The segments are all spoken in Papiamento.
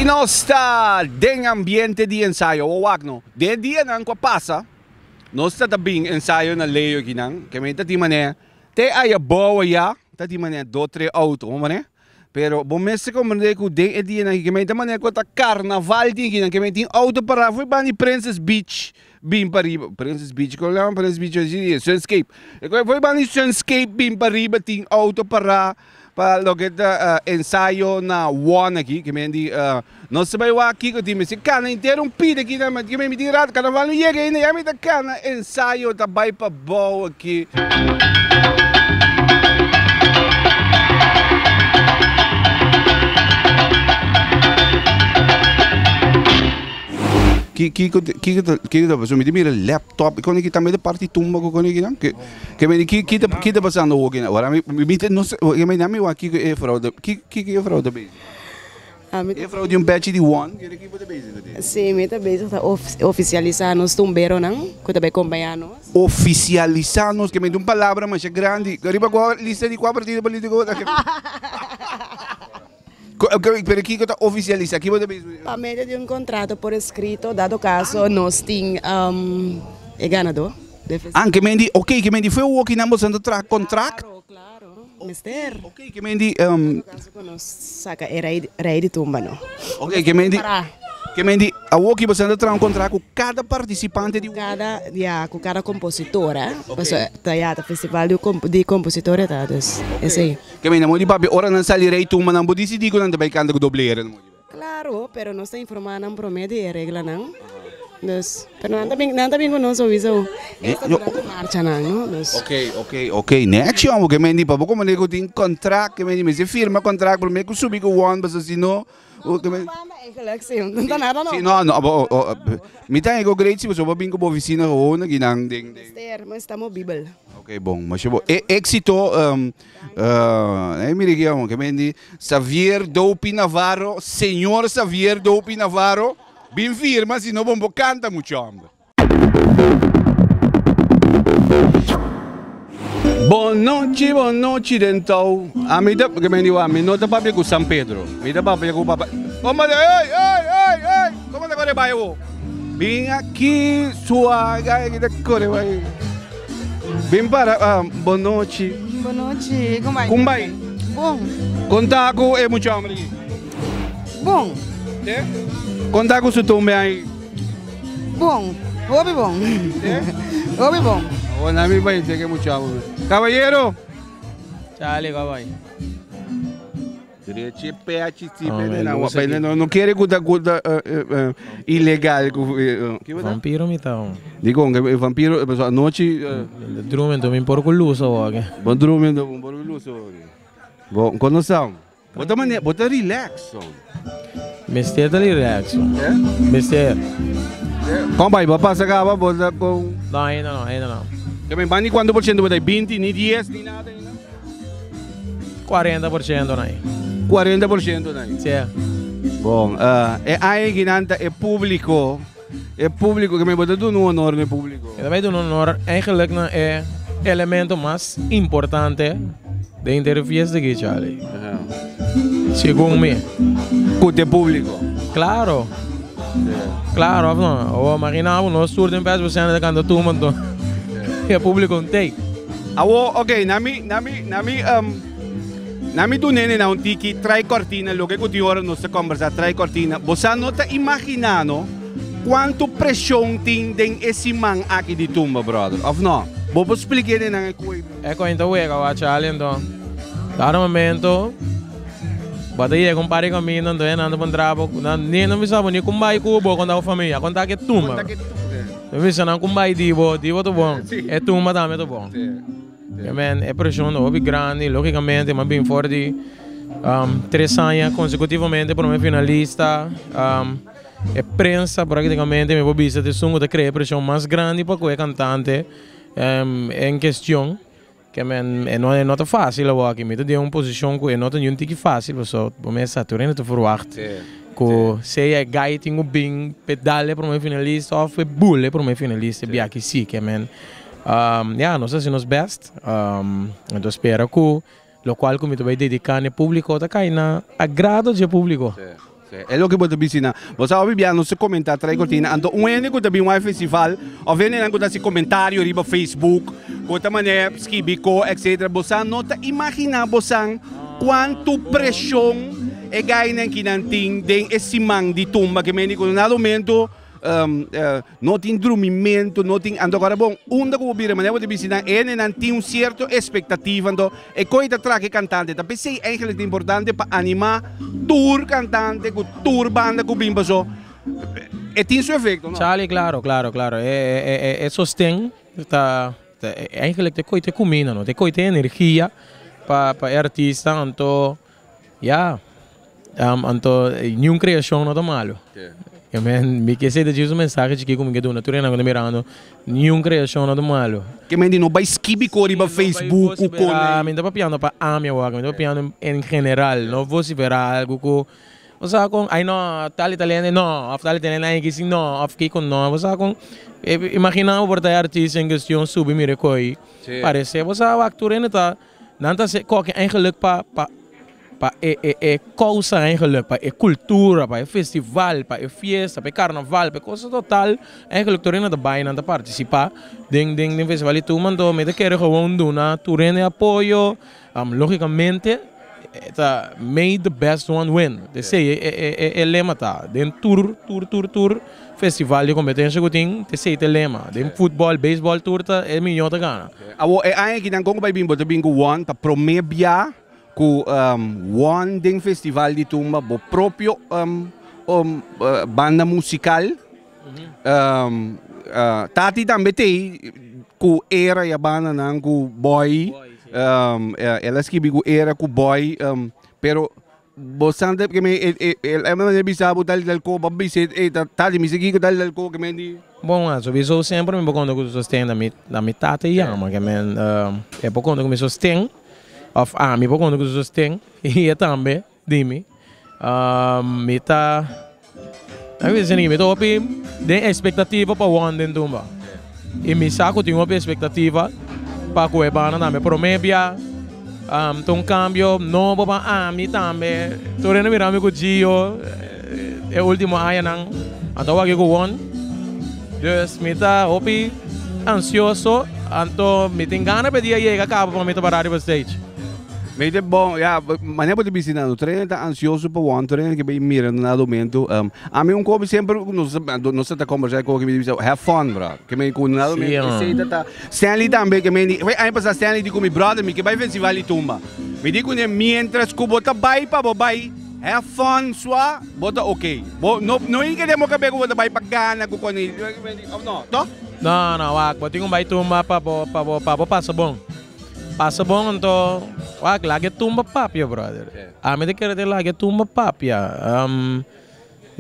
Nos ta den ambiente di ensayo. Awor wak no. Den e dianan ku a pasa, nos ta ta bin ensayo na Leo akinan, ke men ta tin manera te aya bou aya ta tin manera dos tres auto, bo manera. Pero bo mester komprende ku den e dianan aki ke men ta manera ku ta karnaval tin akinan, ke men tin auto pará for banda di Princess Beach bin pariba. Princess Beach, kon lo yama Princess Beach? Sunscape. For banda di Sunscape bin pariba tin auto pará. Pa loke ta ensayo na won aki, ke men di nos ta bai wak kiko tin mester kana henter un pida aki nan, ke men mi tin rato karnaval no yega ainda ya mi ta kana ensayo ta bai pa bou aki. Kiko kiko ta kiko ta pasobra mi ta mira laptop i kono ki tambe ta parti tumba ku kono ki nan ke ke meni ki ki ta ki ta pasando awor ki nan ora mi mi ta no se ke meni ami wak kiko e frou ta ki kiko e frou ta bezig Ami ta e frou di un pechi di won kere kiko ta bezig ku te. Si mi ta bezig ta ofisialisá nos tumberonan ku ta bai kompañá nos. Ofisialisá nos ke meni un palabra masha grandi riba kua lista di kua partido politiko bo ta. Pero kiko ta ofisialisá? Kiko ta bisa? Pa medio di un kontrato por eskrito, dado kaso nos tin e ganadó. Ah, ke men di, oké, ke men di fue woki nan boso ta traha kontrakt? Klaro, klaro, mester. Oké, ke men di. Dado kaso ku nos saka e rei di tumba no. Oké, ke men di. Ke men di, awoki boso ta traha un kontrakt ku kada partisipante di. Kada, ya, ku kada kompositor, eh. Pasobra ta ya, ta festival di kompositor e ta, dus esei. Ke men amor di papia, ora nan sali rei tumba nan bo disidí ku nan ta bai kanta ku doblera nan. Klaro, pero nos ta informá nan promé di e reglanan. Dus, pero nan ta bin, nan ta bin ku nos sowieso. Esta durante marchanan, no? Dus. Ok, ok, ok. Nèchi homber, ke men di pa bo komo ku tin kontrakt, ke men di mester firma kontrakt promé ku subi ku won, pasobra si no, No, no banda eigenlijk, si, no ta nada no. Si, no, no, bo, mi ta ego great si pasobra bo bin ku bo oficina gewoon aki nan den, den. Mester, mester ta movibel. Ok, bon, masha bon. E éxito, e mira aki amo, ke men di Xavier Dopy Navarro, señor Xavier Dopy Navarro, bin firma si no bon bo canta mucho homber. Bon nochi, bon nochi den tou. Ami ta, ke men di wak, mi no ta papia ku San Pedro. Mi ta papia ku papa. Komo ta, ey, ey, ey, ey, komo ta kore bai awo? Bin aki, suaga, e ta kore bai. Bin para, bon nochi. Bon nochi, kon bai? Kon bai? Bon. Kon ta ku e mucha homber aki? Bon. Te? Kon ta ku su tumbe ai? Bon, hopi bon. Hopi bon. Awor nan mi bai teke mucha homber. Caballero! Chale, cabai. Drechi pechi si pende na wa pende no no kere ku ta ku ta ilegal ku Vampiro mi ta un. Dikon ke vampiro pasobra anochi. Mi ta drumi anto mi por ku lus awor ke. Bo drumi anto bo por ku lus awor ke. Bo kono sa bo ta mane bo ta relax son. Mester ta relax son. Mester. Kon bai bo a pasa kaba bo ta kon. No ainda no ainda no. Ke men bani kuantu por shento bo ta binti ni dies ni nada ainda. 40% na ahí. 40% na ahí. Sí. Bon, e aña aki nan ta e publico, e publico ke men bo ta duna un honor na e publico. E ta bai duna un honor eigenlijk na e elemento mas importante den henter e fiesta aki, Charlie. Segun mi. Ku ta e publico? Claro. Claro, of no? Awor imagina bo nos tur den pes bo sende ta canta tumba anto e publico no tei. Awor, ok, na mi, na mi, na mi, na mi dunene na un tiki trai cortina, loke cu tin ora nos ta combersa trai cortina. Bo sa no ta imagina no cuanto presion tin den e siman aki di tumba, brother, of no? Bo por splica e nan e cu. E coin ta wega wacha ali anto. Cada momento. Bo ta yega un par di kaminda anto e nan ta puntra bo, nan ni nan bisa bo ni kon bai ku bo konta bo famia, konta ke tumba. Bo bisa nan kon bai di bo, di bo ta bon, e tumba tambe ta bon. I mean, e preshon ta hopi grandi, logicamente mi a bin for di tres aña consecutivamente prome finalista, e prensa practicamente mi por bisa ta esun ku ta krea e preshon mas grandi pa ku e kantante en kestion. Ke men, e no, e no ta fácil awor aki. Mi ta den un posishon ku e no ta niun tiki fácil, pasobra bo mes sa tur hende ta ferwagt ku sea e gai tin ku bin p'e dal e prome finalista òf p'e bul e prome finalista e biaha aki sí. Ke men, ya, nos ta hasi nos bèst. Mi ta spera ku lokual ku mi ta bai dediká na e públiko ta kai na agrado dje públiko. E loke bo ta bisa nan. Bo sa hopi bia nos ta comenta trai cortina anto un hende cu ta bin wak festival of hendenan cu ta haci comentario riba Facebook cu ta manera skibi co etc. Bo sa no ta imagina bo san cuanto presion e gainan kinan tin den e siman di tumba ke mende cu na momento No tin drumimentu, no tin. Anto kòrda bon, unda ku bo bira manera bo ta bisti nan, e hendenan tin un sierto espektativa. Anto e koi ta traka e kantante. Ta p'esei eigentlik ta importante pa animá tur kantante ku tur banda ku bin paso e tin su efekto, no? Charlie, Klaro, klaro, klaro. E sosten ta eigentlik ta e koi ta e kuminda, no? Ta e koi ta e energia pa e artista. Anto Ya, anto niun kreashon no ta malu. Amen. Mi ke seta djis un mensahe chikí ku mi ke duna tur esnan ku ta mirando, niun kreashon no ta malu. Ke men di no bai skibi ko riba Facebook ku kone. Mi no ta papiando pa ami awor, mi ta papiando en general. No vosiferá algu ku bo sa kon ai no tal i tal hende no òf tal i tal hende ai kisi no òf kiko no. Bo sa kon imaginá bo por ta e artista en kestion subi mira e koi paresé bo sa wak tur hende ta. Nan ta hasi koke eigenlijk pa pa pa e e e kousa eigenlijk, pa e kultura, pa e festival, pa e fiesta, pa e karnaval, pa e kosa total. Eigenlijk tur hende ta bai, nan ta partisipá den den den festival di tumba. Anto mi ta kere gewoon duna tur hende apoyo. Logikamente e ta may the best one win. Esei e e e lema ta den tur tur tur tur Festival di competencia cu tin, ta esey ta e lema. Den futbol, baseball tur ta e miyo ta gana. Awor e aña aki nan con cu bay bin? Bo ta bin cu won pa prome bia cu won den festival di tumba bo propio banda musical. Tati tambe t'ey cu era y a banda nan cu boy. El a skibi cu era cu boy pero. Bo san te ke me e e el e manera bisa bo tal tal ko bo bisa e ta ta di mi sigui ku tal tal ko ke men di. Bon a sobiso semper mi por konta ku sosten na mi na mi tata yama ke men e por konta ku mi sosten of ami por konta ku su sosten i e tambe di mi mi ta mi bisa mi ta hopi den espektativa pa won den tumba i mi sa ku tin hopi espektativa pa ku e banda tambe prome bia. Ta un cambio nobo pa ami tambe. Tur hende mira mi cu Gio e ultimo añanan. Anto awor aki cu Won. Dus mi ta hopi ansioso. Anto mi tin gana pa e dia yega caba pa mi ta para riba stage. Mi ta bon, ya, manera bo ta bisti nan, tur hende ta ansioso pa Won, tur hende ke bay mira na momento. Ami un kobi semper nos nos ta combersa ku mi ta bisa have fun bro. Ke mi ku na momento esei ta ta. Stanley tambe ke mendi, wey aña pasá Stanley di ku mi brother mi ke bai festival di tumba. Mi di kuné mientras ku bo ta bai pa bo bai have fun sua bo ta ok. Bo no no hinka den bo kabe ku bo ta bai pa gana ku koni of no, toh? No no wak bo tin ku bai tumba pa bo pa bo pa bo pasa bon. Pasa bon anto wak laga e tumba papia brother. Ami ta kere te laga e tumba papia.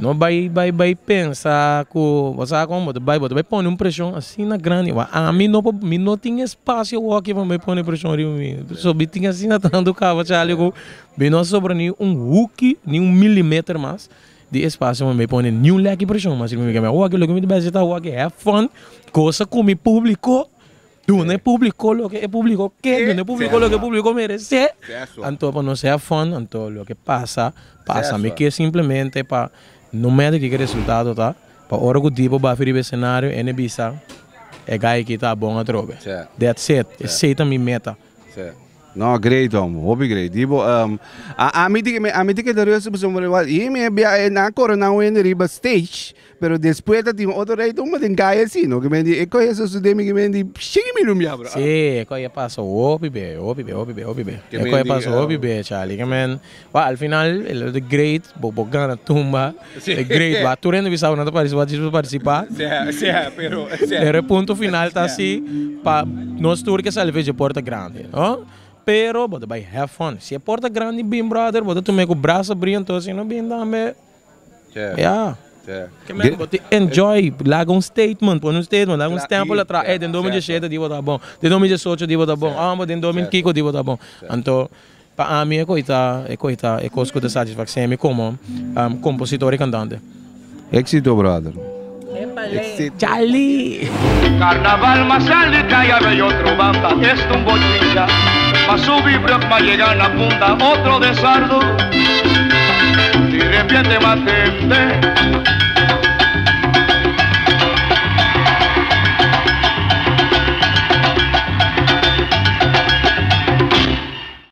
No bai bai bai pensa ku bo sa kon bo ta bai bo ta bai pone un preshon asina grandi wak ami no por mi no tin espasio woki pa mi pone preshon riba mi so mi tin asina tantu kaba chali ku mi no a sobra ni un huki ni un milimeter mas di espasio pa mi pone ni un leki preshon mas riba mi kabes woki loke mi ta bai hasi ta woki have fun gosa ku mi publiko. Duna e publico loke e publico ke, duna e publico loke e publico merece. Anto pa nos have fun, anto loke pasa, pasa. Mi ke simplemente pa no mester kiko e resultado ta, pa ora ku tipo bafi riba e scenario e ne bisa e guy aki ta bon atrobe. That's it, esei ta mi meta. No, great hom, hopi great. Dibo, ami tin ami tin keda rustig pasobra igual i mi a bia nan corona un hende riba stage, pero despues ta tin otro rei tumba den kaya si, no? Ke men di e koe a sosode mi ke men di shiki mi lumbia bro. Si, e koe a pasa hopi be, hopi be, hopi be, hopi be. E koe a pasa hopi be, Charlie. Ke men, wak, al final el a great, bo bo gana tumba, e great, wak, tur hende bisa bo nan ta participa, djis bo participa. Si, si, pero, si. Pero e punto final ta si, pa nos tur ke sali fecha e porta grandi, no? Pero bo ta bai have fun. Si e porta grandi bin, brother, bo ta tum'e ku brasa abri, anto si no bin tambe, ya. Ke men bo ta enjoy, laga un statement, pone un statement, laga un stempel atras, ey den 2017 di bo ta bon, den 2018 di bo ta bon, amo den 2000 kiko di bo ta bon. Anto Pa ami e koe ta e koe ta e kos ku ta satisfaksé mi komo kompositor i kantante. Éxito brother. Éxito. Charlie! Carnaval ma sali caya bay otro banda Esta un bochincha Ma subi brug ma yega na punta Otro de sardo Di repente ma. atende.